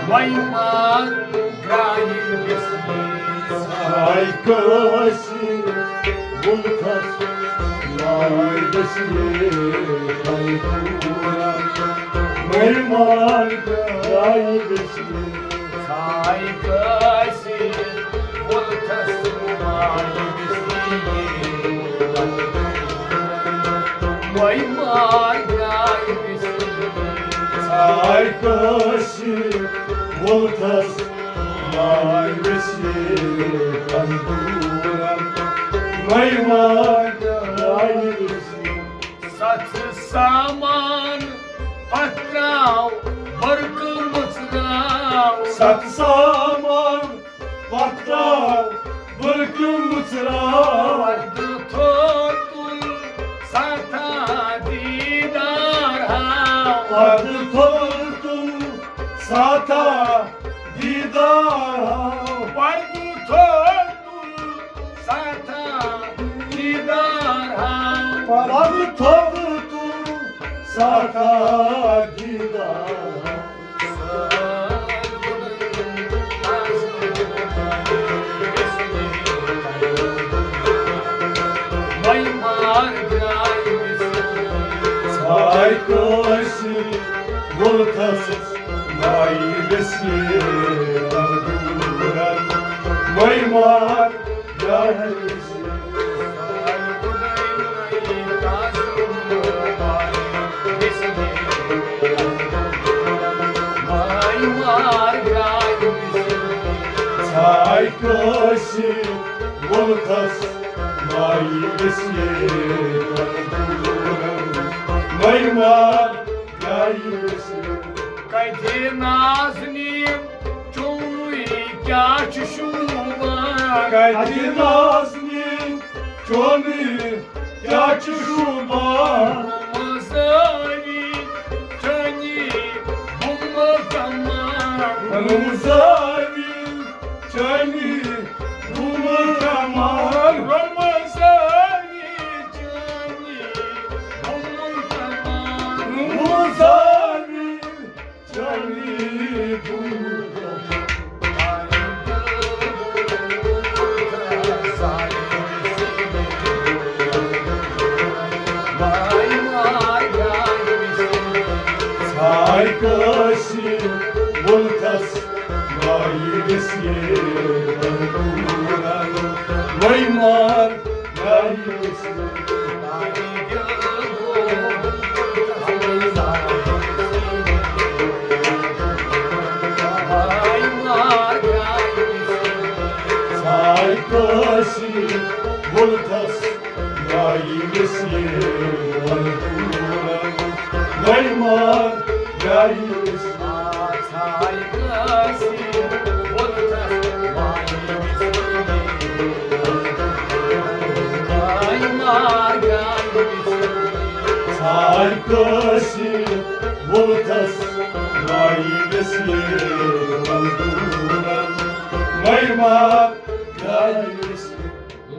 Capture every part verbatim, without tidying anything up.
وۄنۍ ما درٛایہِ ویسلی۔ ساے کٲشِر مُلکس لایہِ ویسلی پنجوٗرن۔ وۄنۍ ما درٛایہِ ویسلی۔ ساے کٲشِر مُلکس لایہِ ویسلی پنجوٗرن۔ وۄنۍ ما درٛایہِ ویسلی۔ ساے کٲشِر مُلکس لایہِ ویسلی پنجوٗرن۔ وۄنۍ ما درٛایہِ ویسلی۔ ستھ سامان پتراو، برقہٕ مُژراو۔ ستھ سامان پتراو، برقہٕ مُژراو۔ پردٕ تھوٚد تُل، ساتھا دیٖدار ہاو۔ پردٕ تھوٚد تُل، ساتھا دیٖدار ہاو۔ پردٕ تھوٚد تُل، ساتھا دیٖدار ہاو۔ پردٕ تھوٚد تُل، ساتھا دیٖدار ہاو۔ ساے کٲشِر مُلکس لایہِ ویسلی پنجوٗرن۔ وۄنۍ ما درٛایہِ ویسلی۔ ساے کٲشِر مُلکس لایہِ ویسلی پنجوٗرن۔ وۄنۍ ما درٛایہِ ویسلی۔ کتہِ نازنیٖن چونُے کیٛاہ چھُ شوٗبان؟ کتہِ نازنیٖن چونُے کیٛاہ چھُ شوٗبان؟ رمضانی چٲنی بُمہٕ کمال۔ رمضانی چٲنی بُمہٕ کمال۔ رمضانی چٲنی بُمہٕ کمال۔ رمضانی چٲنی بُمہٕ کمال۔ ساے کٲشِر مُلکس لایہِ ویسلی پنجوٗرن۔ وۄنۍ ما درٛایہِ ویسلی۔ ساے کٲشِر مُلکس لایہِ ویسلی پنجوٗرن۔ وۄنۍ ما درٛایہِ ویسلی۔ ساے کٲشِر مُلکس لایہِ ویسلی پنجوٗرن۔ وۄنۍ ما درٛایہِ ویسلی۔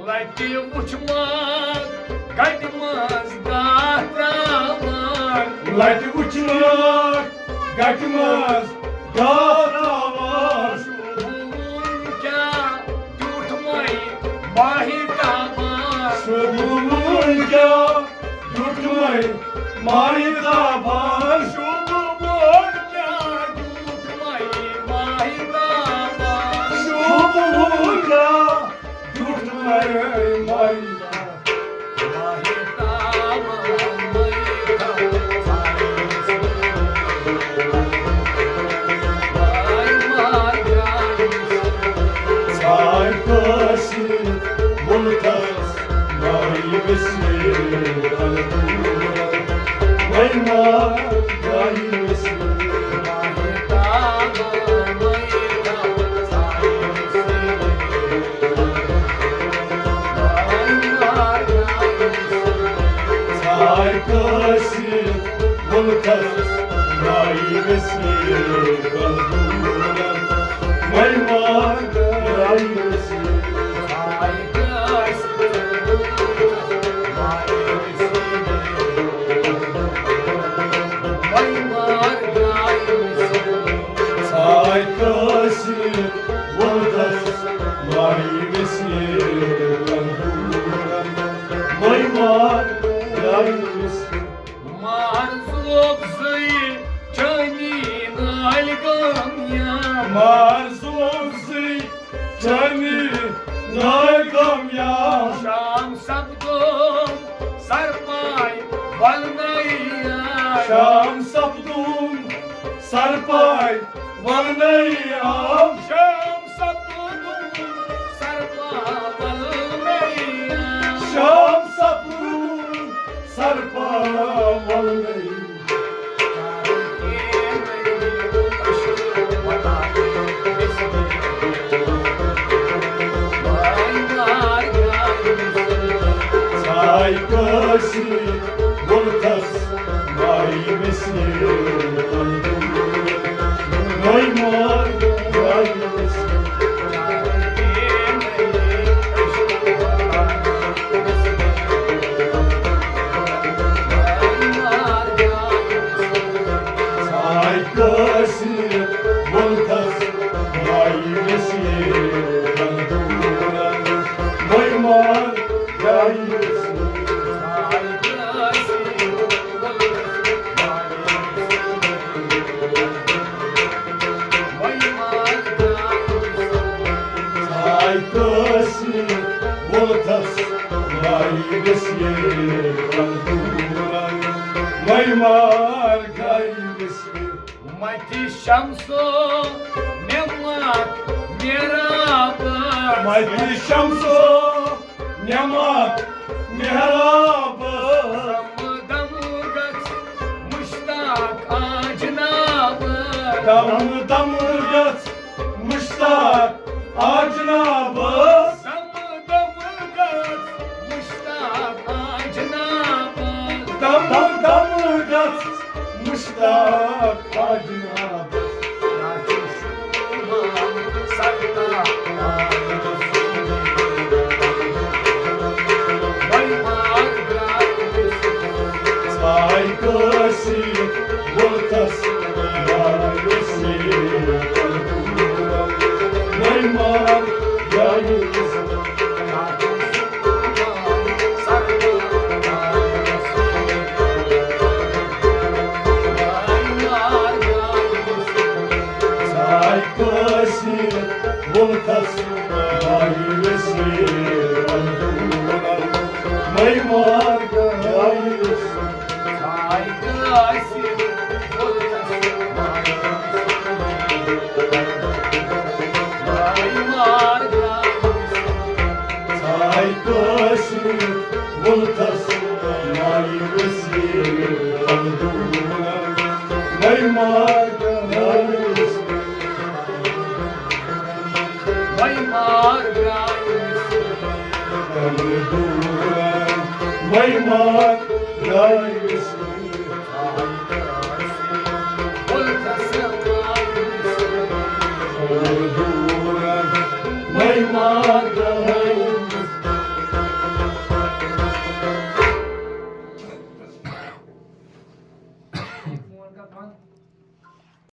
لٹہِ وُچھمَکھ گٹہِ منٛز گاہ ترٛاوان۔ لٹہِ وُچھمَکھ گٹہِ منٛز گاہ ترٛاوان۔ شوٗبوُن کیٛاہ ٹیوٚٹھ مَے ماہہِ تابان۔ شوٗبوُن کیٛاہ ٹیوٚٹھ مَے ماہہِ تابان۔ شوٗبوُن کیٛاہ ٹیوٚٹھ مَے ماہہِ تابان۔ شوٗبوُن کیٛاہ ٹیوٚٹھ مَے ماہہِ تابان۔ ساے کٲشِر مُلکس لایہِ ویسلی پنجوٗرن۔ وۄنۍ ما درٛایہِ ویسلی۔ ساے کٲشِر مُلکس لایہِ ویسلی پنجوٗرن۔ وۄنۍ ما درٛایہِ ویسلی۔ ساے مار زوب زٕے چٲنی نالہِ گام یا۔ مار زوب زٕے چٲنی نالہِ گام یا۔ شام سپدوم سرپاے ولنیا۔ شام سپدوم سرپاے ولنیا۔ شام سپدوم سرپاے ولنیا۔ شام سپدوم سرپاے ولنیا۔ ژاے کٲشِر مُلکس ماے مےٚ سیٖر۔ نٔے ماے ماے مےٚ سیٖر۔ ژاے کٲشِر مُلکس ماے مےٚ سیٖر۔ نٔے ماے ماے مےٚ سیٖر۔ ژاے کٲشِر مُلکس ماے مےٚ سیٖر۔ نٔے ماے ماے مےٚ سیٖر۔ متہِ شمسو نعمت محراب۔ متہِ شمسو نعمت محراب۔ دم دم گژھ مشتاق آجناب۔ دم دم گژھ مشتاق آجناب۔ دم دم گژھ مشتاق آجناب۔ دم دم گژھ مشتاق آجناب۔ ژاے کٲشِر مُلکس ماے مےٚ سیٖر۔ نٔے ماے ماے مےٚ سیٖر۔ ژاے کٲشِر مُلکس ماے مےٚ سیٖر۔ نٔے ماے ماے مےٚ سیٖر۔ ژاے کٲشِر مُلکس ماے مےٚ سیٖر۔ نٔے ماے ماے مےٚ سیٖر۔ نٔے ماے ماے مےٚ سیٖر۔ نٔے ماے ماے مےٚ سیٖر۔ نٔے ماے